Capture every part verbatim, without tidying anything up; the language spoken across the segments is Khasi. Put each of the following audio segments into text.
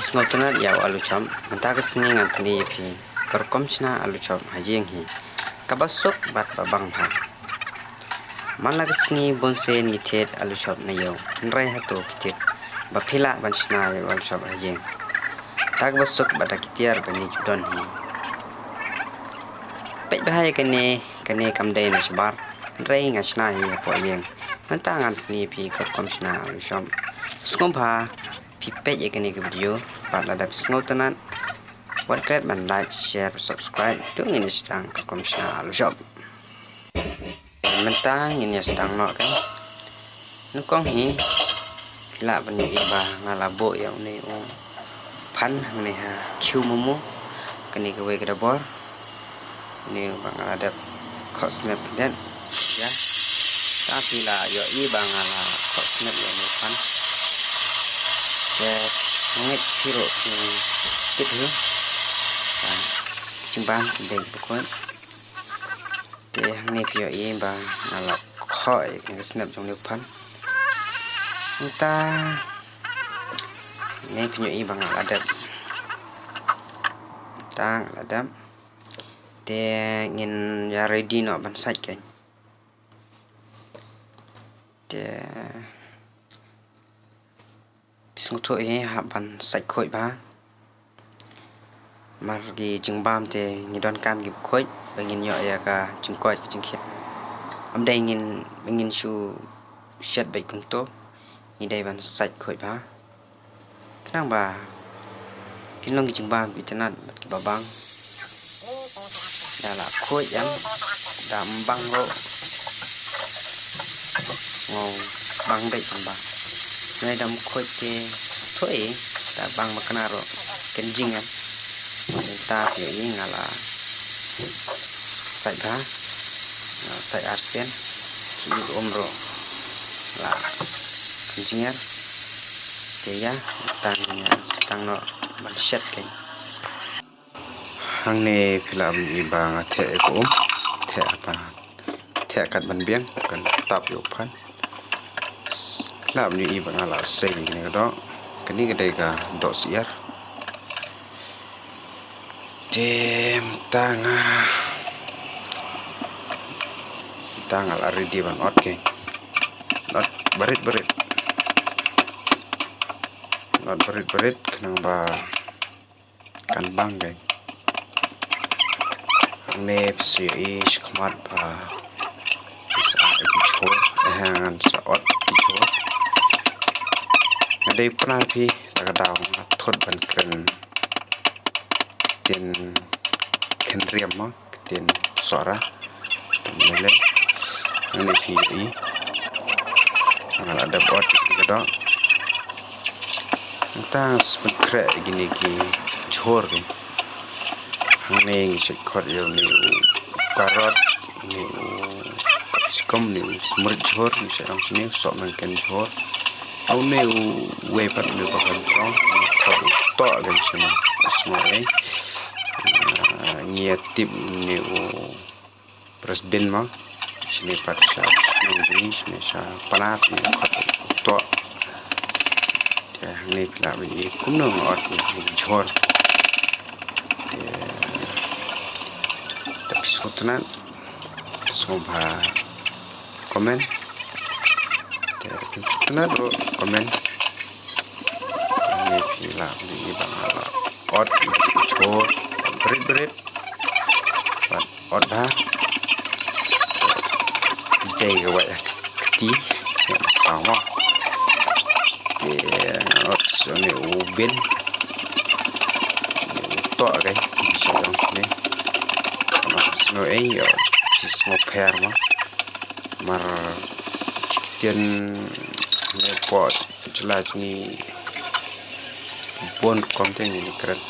Sngewtynnat ïa u alu chop, mynta ka sngi ngan pyni ïa phi ka rukom shna alu chop ha ïing hi, kaba suk bad ba bang bha. Man la ka sngi bun sien ngi thied alu chop na ïew, hynrei hato phi thied ba phi lah ban shna ïa u alu chop ha ïing da kaba suk bad da ki tiar ba ngi ju don hi? Peit bha ïa kane, kane kam dei na shabar, hynrei nga shna hi hapoh ïing. Mynta ngan pyni ïa phi ka rukom shna alu chop. Sngewbha phi peit ïa kane ka video bad lada phi sngewtynnat, wat klet ban like, share, subscribe. To ngin ïa sdang ka rukom shna alu chop. Mynta ngin ïa sdang noh, kan. Nyngkong hi phi lah ban ïohi ba nga la buh ïa une u phan hangne ha khiew momo. Kane kawei ka dabor. Une ba nga la dep khoh snep khyndiat. Ïa. Te phi lah ïohi ba nga la khoh snep ïa une u phan. Te ngeit phi ruh phi tip hi. Ba ki jingbam ki dei ba khuid. Te hangne phi ïohi ba nga la khoh ïa ka snep jong une u phan. Mynta hangne phi ïohi ba nga la dep. Mynta nga la dep. Te ngin ïa ready noh ban sait, kan. Te phi sngewthuh hi, hap ban sait khuid bha. Namar ki jingbam te ngi donkam kiba khuid ba ngin ïoh ïa ka jingkoit ka jingkhiah. Ym dei ngin, ba ngin shu shet beit kumto. Ngi dei ban sait khuid bha. Khnang ba kin long ki jingbam kiba itynnat bad kiba bang. Da la khuid em, da ym bang ruh, nga bang beit ym bang. Hynrei da ym khuid te sngewthuh hi, da bang ba kane ruh kan jing em. Mynta phi ïohi nga la sait bha, nga la sait arsien, ki um ruh la kan jingïar. Te ïa, tang ïa, tang noh ban shet, kan. Hangne phi lah ban ïohi ba nga theh ïa ka um, theh haba, theh kat ban biang, kan tap ïa u phan. Phi lah ban ïohi ba nga la sei kane ka doh, kane ka dei ka doh syiar. Te mynta nga, mynta nga la ready ban ot, kan. Ot barit barit. Ot barit barit khnang ba kan bang, kan. Hangne phi sa ïohi shakhmat ba phi sa ot ki jhur, eh, ngan sa ot ki jhur. Nga dei u Pnar phi, da ka daw nga thut ban kren ktien Khynriam mo, ktien Sohra. Te mynta hangne phi ïohi nga la dep ot ïa ka doh. Mynta sa pynkhreh ïa kine ki jhur, kan. Hangne ngi sait khot ïa une u karot, une u capsicum, une u smrit jhur, ngi sait long shane, u sohmynken jhur. Une uwei pat une u bakhan jrong, ngi khot u toh, kan, shane. Sngew ei. Ah, ngi ïa tip une u French bean mo. Shane pat sha Shnong Bri, shane sha Pnar, ngi khot u toh. Te hangne phi lah ban ïohi kumno nga ot ïa ki jhur. Te, te phi sngewtynnat, sngewbha comment. Te phi sngewtynnat ruh comment. Te hangne phi lah ban ïohi ba nga la ot ïa ki jhur barit barit. Bad ot bha. Dei ka wait ha kti, ïa saw mo. Te ngan ot sa une u bean. Une u toh, kan, ngi sait long shane. Ngan ot sngew ei, ïoh shi sngewpher mo. Namar ki ktien ne pok Jylla jong ngi bun rukom te ngin ïa kren.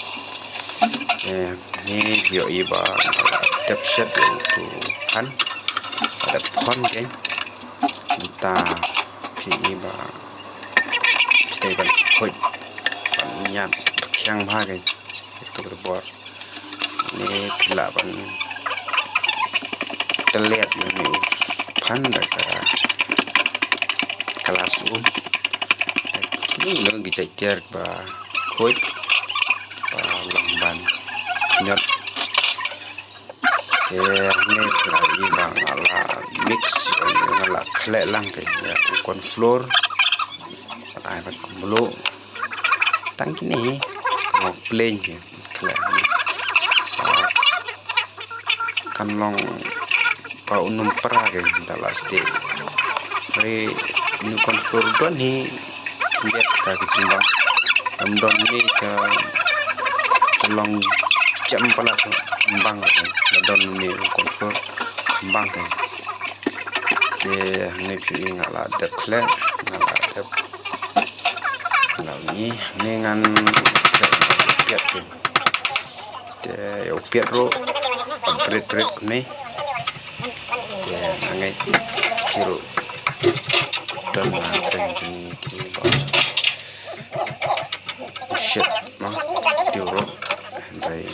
Eh, ngi ïohi ba dep shet ïa uto u phan, dep phon, kan. Mynta phi ïohi ba phi dei ban khuid, ban ñiad rkhiang bha, kan. Ïa uto u bor. Hangne phi lah ban tylliat ïa une u phan da ka glass um. Kine ki long ki jait tiar ba khuid. Ba long ban ñiot. Te hangne phi la ïohi ba nga la mix, nga la khleh lang te ïa u corn flour. Bad ai bad kumlo. Tang kine hi. Ka long plain hi. Khleh. Kan long ba u num pra ke da la sdei. Re ni corn flour don hi. Ndet ta ki jingbang. Am don ni ka ka long jam pala ka bang ka da don ni u corn flour bang ka. Te hangne phi nga la dep khleh, nga la dep. Nga la ni ni ngan piat ke. Te ïa u piat ruh bret bret kumne. Te nga ngeit ki ruh don na teng jong ngi ki ba shit ma ki ruh. Hynrei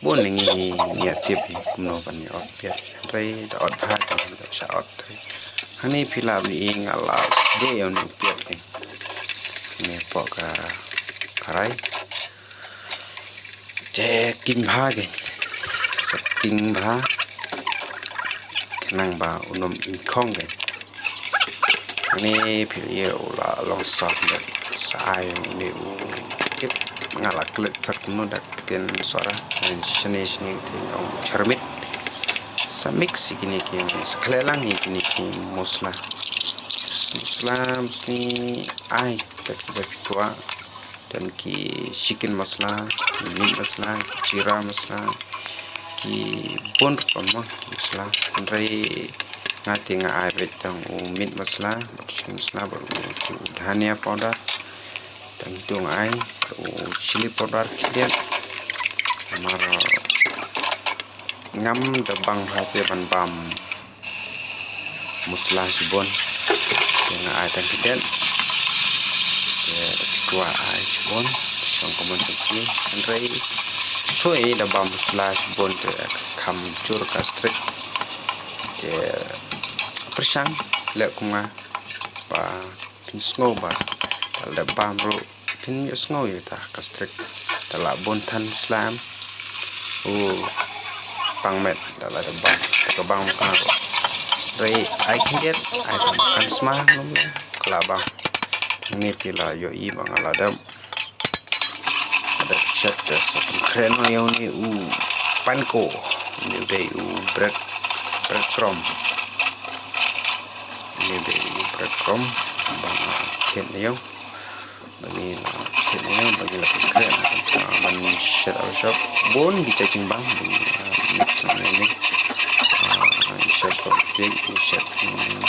bun ngi ngi ïa tip hi kumno ban ïa ot piat. Hynrei da ot bha ka da sha ot. Hangne phi la ïohi nga la dei ïa u piat ke. Hangne poh ka karai. Te king bha ke. Sa king bha. Khnang ba u num ingkhong ke. Ani phi ïa u la long soft de. Sa ai ni u tip nga la klet phat kumno da ktien sora. Shane shane te ong charmit. Sa mix ïa kine ki sa khleh lang ïa kine ki masala. Masala mesti ai tet ba phi kwah. Don ki chicken masala, meat masala, ki jeera masala, ki bun rukom ma ki masala. Hynrei nga te nga ai beit tang u meat masala, bad chicken masala, bad u ki u dhania powder, tang tu nga ai u chili powder khyndiat. Namar ngam da bang bha te ban bam masala shibun. Te nga ai tang khyndiat. Te da phi kwah ai shibun. Shong kumno shong phi. Hynrei shuh i da bam masala shibun te kham jur ka strik. Te pyrshang leh kum nga ba phin sngew ba da lada bam ruh phin ïohsngew ïa ta ka strik. Da la bun than slam. U pang met da la da bang ka bang ka. Hynrei ai khyndiat ai kan sma ngam la ka la bang. Ni phi la ïohi ba nga la dep. Da shet da sa kren ïa u ni u panko. Ni dei u bread, bread crumb. Ni dei u bread crumb ba nga khet ïa u. Ba ngi la khet ïa u, ba ngi la khet ïa u. Ban shet au shop. Bun ki jait jingbam ba ngi mix ïa u ni. Shet ko jait, shet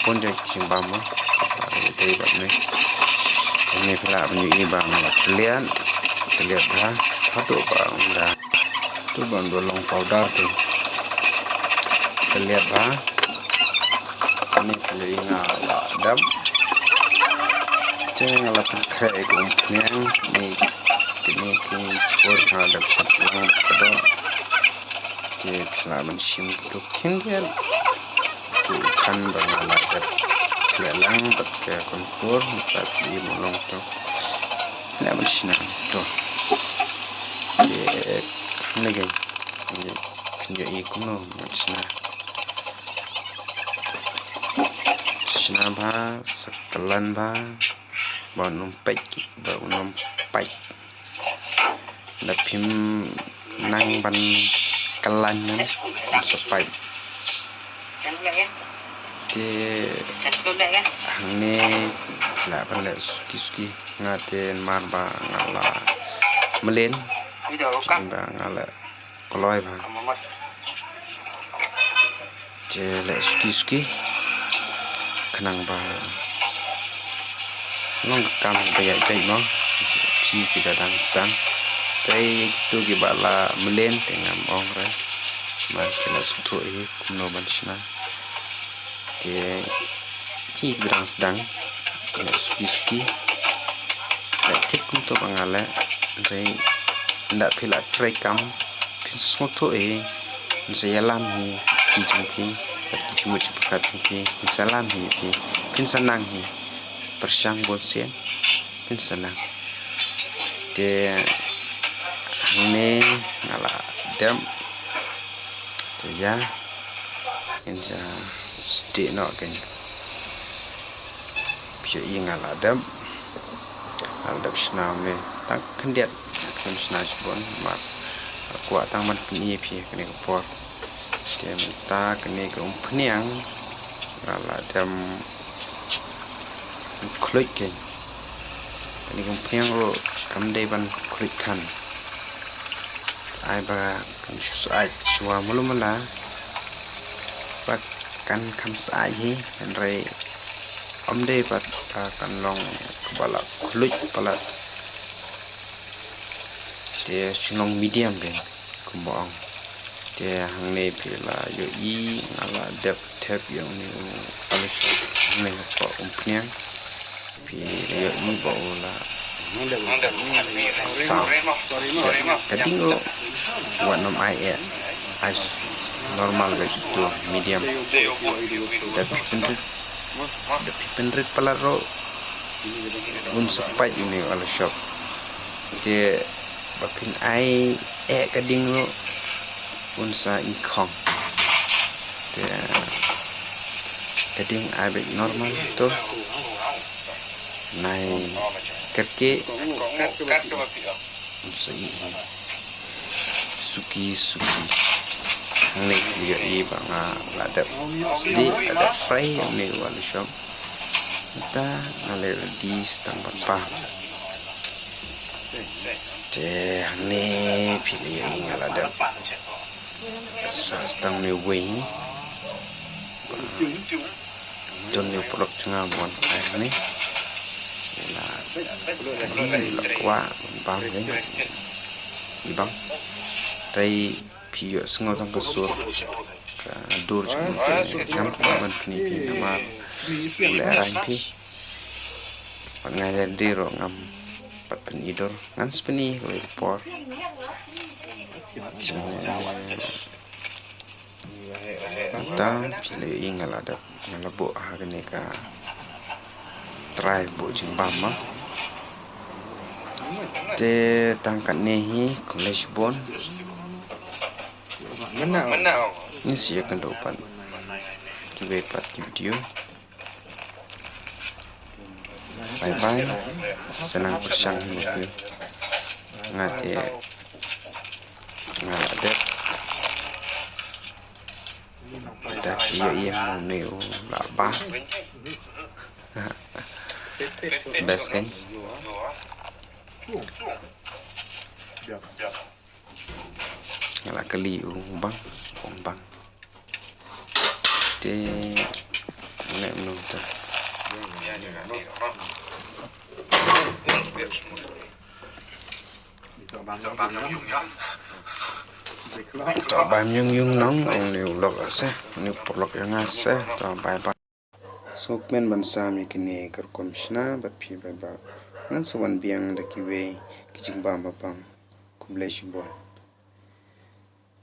bun jait jingbam ma. Dei ba ni. Ni phi la ban ïohi ba nga la pynliat. Pynliat bha. Haduh ba unda. Tu ban dua long powder tu. Pynliat bha. Ni pynliat nga la dam. Te nga la pynkhreh kum pynïang ni kini ki chur nga la dam shat lang ka dok. Te pynla ban shim tu khyndiat. Tu kan ba nga la dam. Pynliat lang bad ka kontur bad i molong tu. Pynliat ban shnam tu. Te ni kan. Pynïoh i kumno ban shna. Shna bha, sa klan bha, ba un ym peit, ba un ym peit. Da phim nang ban klan nang, un sa peit. Te hangne la ban leh suki suki, nga te mar ba nga la mlien, ba nga la kloi bha. Te leh suki suki. Khnang ba long ka kam ba ïaid beit mo. Phi ki da dang sdang. Te tu ki ba la mlien te ngam ong re. Mar ki la sngewthuh hi kumno ban shna. Te ki ba dang sdang. Leh suki suki. Leh thik kumto ba nga leh. Hynrei ynda phi la trei kam phin sngewthuh hi. Phin sa ïalam hi ki jong phi. Ki jong phi jong phi. Phin sa lam hi phi. Phin sa nang hi. Pyrshang bun sien. Phin sa nang. Te Hangne nga la dep. Te ïa, ngin sa sdih noh kein. Phi ïohi nga la dep. Nga la dep shna hangne tang khyndiat. Ngam shna shibun namar nga kwah tang ban pyni ïa phi kane ka por. Te mynta kane ka umphniang nga la dep khluid kein. Kane ka umphniang ruh kam dei ban khluid than. Ai ba kan shu syaid shuwa mulu mala ba kan kham syaid hi, hynrei ym dei pat ba kan long kaba la khluid palat. Te shu long medium kein kumba ong. Te hangne phi la ïohi nga la dep thep ïa une u alu shop hangne hapoh umphniang. Phi la ïohi ba u la saw. Ka ding ruh wat nym ai eh, ai normal beit, to medium. Da phi pynrit, da phi pynrit palat ruh un sa pait une u alu shop. Te ba phin ai eh ka ding ruh un sa ingkhong. Te ka ding ai beit normal, to nai kyrkieh un sa ïohi suki suki. Hangne phi ïohi ba nga la dep sdih, la dep fry une u alu shop. Mynta nga la ready sa tang ban bam. Te hangne phi la ïohi nga la dep sa sa tang une uwei. Don ïa u paralok jong nga ba wan ai hangne. La kylli, la kwah ban bam kein. I bang. Te phi ïohsngew tang ka sur ka dur jong u, te ngam kwah ban pyni phi namar u lehraiñ phi. Bad nga lehse ruh ngam pat pyni dur, ngan sa pyni kawei ka por. Mynta phi la ïohi nga la dep, nga la buh ha kane ka trai buh jingbam ma. Te tang katne hi, khublei shibun. Ngin sa ïakynduh pat kiwei pat ki video. Bye bye. Sa nang pyrshang hi ma phi. Nga te nga la dep. Da phi ïohi mo, une u la bah. Best kan? Nga la kylli u bang, u bang. Te ne mnu te. To bam yung yung nong, ong ne u lok se, ne u paralok ïa nga se, to bye bye. Sngewkmen ban sam ïa kine ki rukom shna bad phi bye bye. Ngan sa wan biang da kiwei ki jingbam ba bang. Khublei shibun.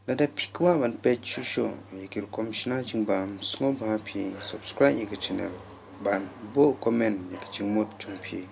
Lada phi kwah ban peit shuh shuh ïa ki rukom shna jingbam, sngewbha phi subscribe ïa ka channel bad buh comment ïa ka jingmut jong phi.